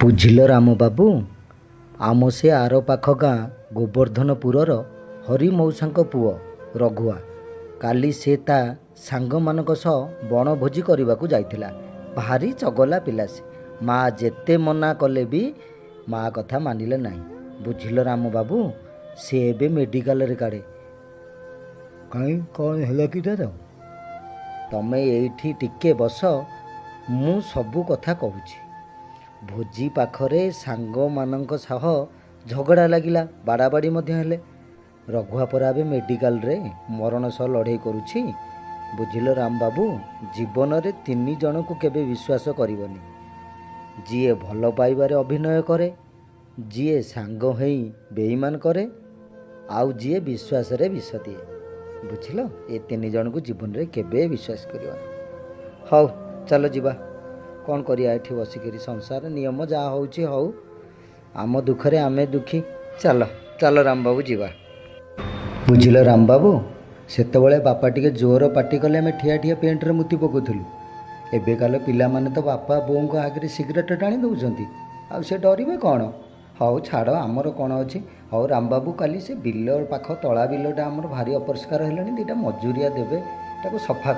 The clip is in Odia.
ବୁଝିଲ ରାମବାବୁ, ଆମ ସେ ଆର ପାଖ ଗାଁ ଗୋବର୍ଦ୍ଧନପୁରର ହରି ମଉସାଙ୍କ ପୁଅ ରଘୁଆ, କାଲି ସେ ତା ସାଙ୍ଗମାନଙ୍କ ସହ ବଣଭୋଜି କରିବାକୁ ଯାଇଥିଲା। ଭାରି ଚଗଲା ପିଲା ସେ। ମା ଯେତେ ମନା କଲେ ବି ମା କଥା ମାନିଲେ ନାହିଁ। ବୁଝିଲ ରାମବାବୁ, ସେ ଏବେ ମେଡ଼ିକାଲରେ କାଡ଼େ। କାଇଁ, କ'ଣ ହେଲା କି ତା'ର? ତମେ ଏଇଠି ଟିକେ ବସ, ମୁଁ ସବୁ କଥା କହୁଛି। ଭୋଜି ପାଖରେ ସାଙ୍ଗମାନଙ୍କ ସହ ଝଗଡ଼ା ଲାଗିଲା, ବାଡ଼ାବାଡ଼ି ମଧ୍ୟ ହେଲେ। ରଘୁଆ ପରା ଏବେ ମେଡ଼ିକାଲରେ ମରଣ ସହ ଲଢ଼େଇ କରୁଛି। ବୁଝିଲ ରାମବାବୁ, ଜୀବନରେ ତିନି ଜଣଙ୍କୁ କେବେ ବିଶ୍ୱାସ କରିବନି। ଯିଏ ଭଲ ପାଇବାରେ ଅଭିନୟ କରେ, ଯିଏ ସାଙ୍ଗ ହେଇ ବେଇମାନ କରେ, ଆଉ ଯିଏ ବିଶ୍ୱାସରେ ବିଷ ଦିଏ। ବୁଝିଲ, ଏ ତିନି ଜଣଙ୍କୁ ଜୀବନରେ କେବେ ବିଶ୍ୱାସ କରିବନି। ହଉ ଚାଲ ଯିବା, କ'ଣ କରିବା ଏଠି ବସିକରି? ସଂସାର ନିୟମ ଯାହା ହେଉଛି ହଉ, ଆମ ଦୁଃଖରେ ଆମେ ଦୁଃଖୀ। ଚାଲ ଚାଲ ରାମବାବୁ ଯିବା। ବୁଝିଲ ରାମବାବୁ, ସେତେବେଳେ ବାପା ଟିକେ ଜୋର ପାଟି କଲେ ଆମେ ଠିଆ ଠିଆ ପେଣ୍ଟରେ ମୁତି ପକାଉଥିଲୁ। ଏବେକାଲ ପିଲାମାନେ ତ ବାପା ବୋଉଙ୍କ ଆଗରେ ସିଗାରେଟ୍ ଟାଣି ଦେଉଛନ୍ତି, ଆଉ ସେ ଡରିବେ କ'ଣ? ହଉ ଛାଡ଼, ଆମର କ'ଣ ଅଛି। ହଉ ରାମବାବୁ, କାଲି ସେ ବିଲ ପାଖ ତଳା ବିଲଟା ଆମର ଭାରି ଅପରିଷ୍କାର ହେଲାଣି, ଦୁଇଟା ମଜୁରିଆ ଦେବେ ତାକୁ ସଫା